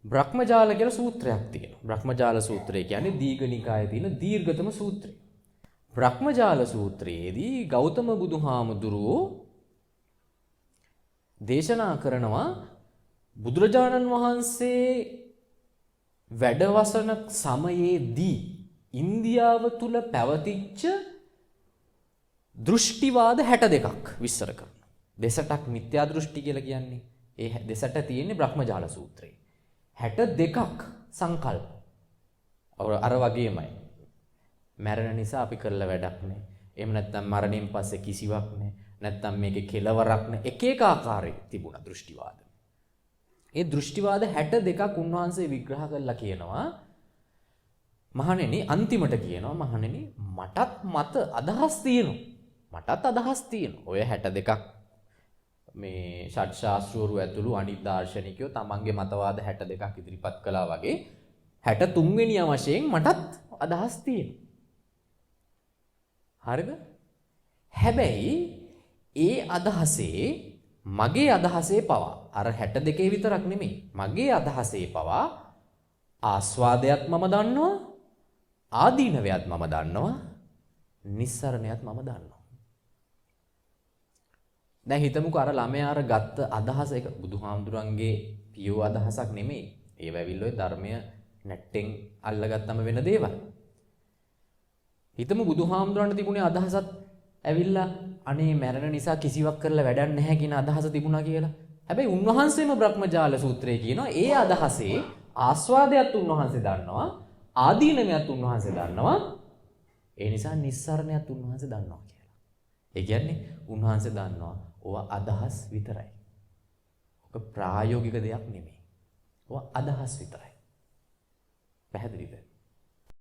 බ්‍රහ්මජාල කියලා සූත්‍රයක් තියෙනවා. බ්‍රහ්මජාල සූත්‍රය කියන්නේ දීඝනිකායේ තියෙන දීර්ඝතම සූත්‍රය. බ්‍රහ්මජාල සූත්‍රයේදී ගෞතම බුදුහාමුදුරුවෝ දේශනා කරනවා බුදුරජාණන් වහන්සේ වැඩවසන සමයේදී ඉන්දියාව තුල පැවතිච්ච දෘෂ්ටිවාද 62ක් විස්තර කරනවා. දෙසටක් මිත්‍යා දෘෂ්ටි කියලා කියන්නේ. ඒ දෙසට තියෙන්නේ බ්‍රහ්මජාල සූත්‍රයේ. 62ක් සංකල්ප. අර වගේමයි. මැරෙන නිසා අපි කරලා වැඩක් නෑ. එහෙම නැත්නම් මරණයෙන් පස්සේ කිසිවක් නෑ. නැත්නම් මේකේ කෙලවරක් නෑ. එක එක ආකාරයේ තිබුණා දෘෂ්ටිවාද. ඒ දෘෂ්ටිවාද 62ක් උන්වහන්සේ විග්‍රහ කරලා කියනවා මහණෙනි, අන්තිමට කියනවා මහණෙනි, මටත් මත අදහස් තියෙනවා. මටත් අදහස් තියෙනවා. ඔය 62ක් මේ ෂට් ශාස්ත්‍රවරු ඇතුළු අනිත් දාර්ශනිකයෝ තමන්ගේ මතවාද 62ක් ඉදිරිපත් කළා වගේ 63 වෙනි වශයෙන් මටත් අදහස් තියෙනවා. හරිද? හැබැයි ඒ අදහසේ, මගේ අදහසේ පවා, අර 62 විතරක් නෙමෙයි, මගේ අදහසේ පවා ආස්වාදයක් මම දන්නවා, ආදීනවයත් මම දන්නවා, නිස්සරණයත් මම දන්නවා. දැන් හිතමුකෝ අර ළමයා අර ගත්ත අදහස එක බුදුහාමුදුරන්ගේ පියෝ අදහසක් නෙමෙයි. ඒව ඇවිල්ලා ඔය ධර්මය නැට්ටෙන් අල්ලගත්තම වෙන දේවල්. හිතමු බුදුහාමුදුරන්ට තිබුණේ අදහසත් ඇවිල්ලා අනේ මැරෙන නිසා කිසිවක් කරලා වැඩක් නැහැ කියන අදහස තිබුණා කියලා. හැබැයි උන්වහන්සේම බ්‍රහ්මජාල සූත්‍රයේ කියනවා ඒ අදහසේ ආස්වාදයක් උන්වහන්සේ දන්නවා, ආදීනමයක් උන්වහන්සේ දන්නවා. ඒ නිසා නිස්සරණයක් උන්වහන්සේ දන්නවා කියලා. ඒ කියන්නේ උන්වහන්සේ දන්නවා ඕවා අදහස් විතරයි. ඔක ප්‍රායෝගික දෙයක් නෙමෙයි. ඕවා අදහස් විතරයි. පැහැදිලිද?